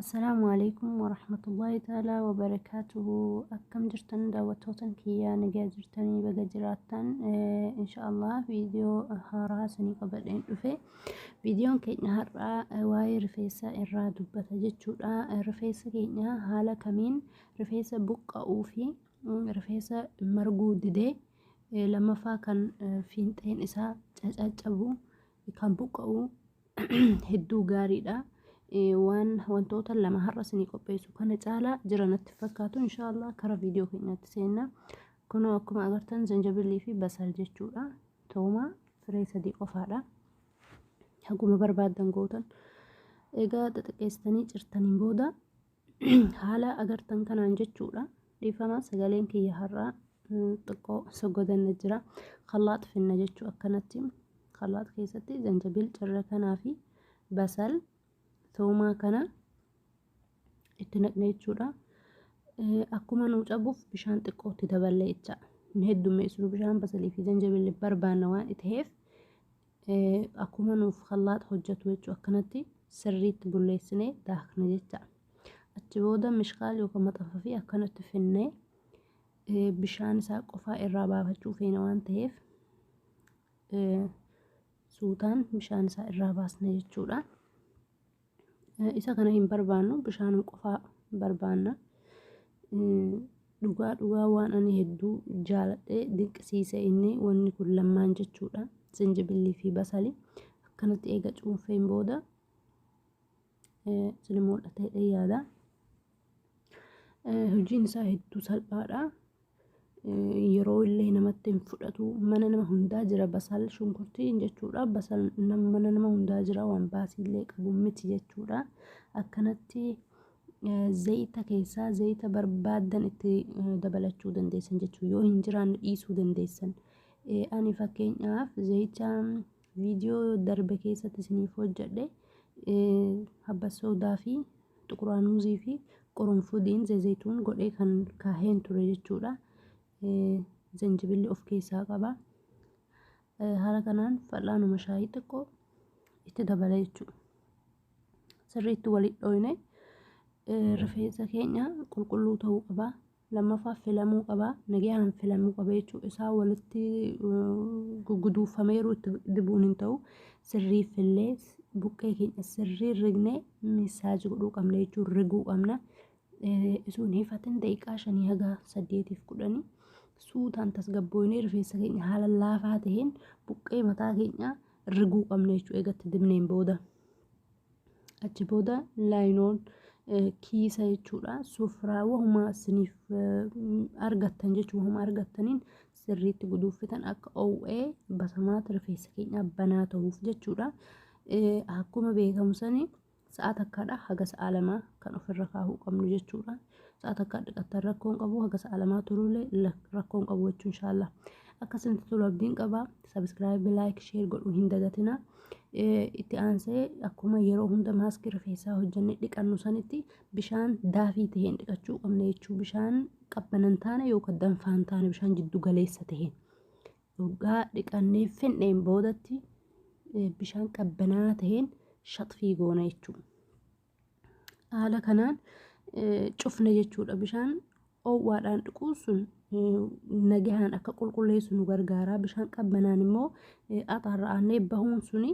Assalaamu alaikum warahmatullahi ta'ala wabarakaatuhu. Akkam jirtan daawwattootan kiyyaa? Nagaa jirtanii? Baga jiraattan. Inshaallah viidiyoo haaraa isinii qabadheen dhufe. Viidiyoon keenya har'aa waa'ee rifeensa irraa dubbata jechuudha. Rifeensa keenya haala kamiin rifeensa buqqa'uu fi rifeensa marguu didee, lammaffaa kan fiinxeen isaa cacaccabu, kan buqqa'u hedduu gaariidha. Waan wantoota lama har'a isinii qopheessu kana caalaa jira natti fakkaatu. Inshaallah kara viidiyoo keenyaatti seenna. Kunoo akkuma agartan zanjabilii fi basal jechuudha. Tooma firee sadii qofaadha. Haguma barbaaddan gootan. Egaa xixiqqeessitanii cirtaniin booda haala agartan kanaan jechuudha. Dhiifama, sagaleen kiyya har'aa xiqqoo soggodanna jira. Khallaax finna jechuu akkanatti. Khallaax keessatti zanjabil cirre kanaa fi basal toomaa kana itti naqne jechuudha. Akkuma nuu cabuuf bishaan xiqqootti daballee jecha. Hin heddummeessinu, bishaan basalii fi zanjabilli barbaanna waan ta'eef akkuma nuuf khallaax hojjetu jechuu akkanatti sirriitti bulleessinee daakna jecha. Achi booda mishkaal yookaan maxafa fi akkanatti finnee bishaan isaa qofaa irraa baafachuu feena waan ta'eef suutaan bishaan isaa irraa baasna jechuudha. Isa kana hin barbaannu, bishaanuma qofaa barbaanna. Dhugaa dhugaa waan ani hedduu jaaladhee dinqisiise inni wanni kun lammaan jechuudha. Zinjibillii fi basali akkanatti eega cuunfeen booda isin mul'atee yaada. Hojiin isaa hedduu salphaadha. Yeroo illee namatti hin fudhatu. Mana nama hundaa jira basal shunkurtiin jechuudha. Basal mana nama hundaa jira, waan baasii illee qabu miti jechuudha. Akkanatti zayita keessaa zayita barbaaddan itti dabalachuu dandeessan jechuudha. Yoo hin jiraanne dhiisuu dandeessan. Ani fakkeenyaaf zayita viidiyoo darbe keessatti isiniif hojjedhe habba soodaa fi xuquraanuuzii fi qurunfudiin zayituun godhee kan kaaheen ture jechuudha. Zanjibilli of keessaa qaba. Haala kanaan fal'aanuma shaayii xiqqoo itti dabala jechuudha. Sirriitti walitti dhooyne. Rifeensa keenya qulqulluu ta'uu qaba. Lammaffaa filamuu qaba. Nagayaan filamuu qaba jechuudha. Isaa walitti guguduufameeru itti dibuun hin ta'u. Sirrii fillee buqqee keenya sirrii rignee massage godhuu qabna jechuudha. Riguu qabna. Isuun hifatin daqiiqaa 5 haga 8f 10 suutaan tasgabbooynee rifeensa keenya haala laafaa ta'een buqqee mataa keenya riguu qabna jechuudha eegatti dibneen booda. Achi booda laayinoon kiisa jechuudha. Sufraa wahuma isiniif argattan jechuudha. Wahuma argattaniin sirriitti guduuffitan akka oowwee basamaata rifeensa keenya banaa ta'uuf jechuudha. Akkuma beekamu sani sa'a takkaadha haga sa'a 2 kan ofirra kaahuu qabnu jechuudha. Sa'a takkaa dhiqattan rakkoon qabu, haga sa'a 2 turullee rakkoon qabu jechuu inshaallah. Akkasumatti tolu abdiin qaba. Subscribe, like, share godhuu hin dagatina. Itti aansee akkuma yeroo hunda maaskii rifeensaa hojjennee dhiqannu sanitti bishaan daafii taheen dhiqachuu qabna jechuu. Bishaan qabbanan taane yookaan danfaan taane, bishaan jiddu galeessa taheen. Dhugaa dhiqannee finneen boodatti bishaan qabbanaa taheen shaxfii goona jechuudha. Haala kanaan cufne jechuudha. Bishaan oowwaadhaan dhiquun sun nagahaan akka qulqulleessu nu gargaara. Bishaan qabbanaan immoo axaarra'annee bahuun suni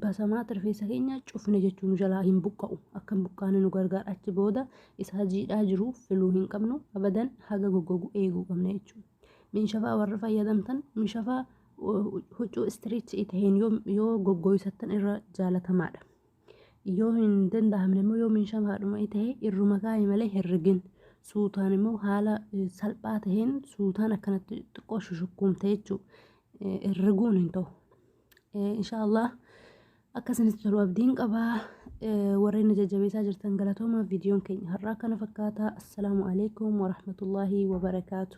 basamaata rifeensa keenya cufne jechuun nu jalaa hin buqqa'u. Akka hin buqqaane nu gargaara. Achi booda isaa jiidhaa jiru filuu hin qabnu, abadan haga goggogu eeguu qabna jechuudha. Minshafaa warra fayyadamtan minshafaa huccuu stretch ta'een yoo goggoysattan irra jaalatamaadha. Yoo hin danda'amne immoo, yoo minshafaadhuma ta'e, irruma kaa'e malee hin rigin. Suutaan immoo haala salphaa ta'een suutaan akkanatti xiqqoo shushukkuumte jechuudha. Riguun hin ta'u. Inshaallah akkasinitti tolu abdiin qabaa. Warreen na jajjabeessaa jirtan galatooma. Viidiyoon keenya har'aa kana fakkaata. Assalaamu alaikum warahmatullaahi wabarakaatu.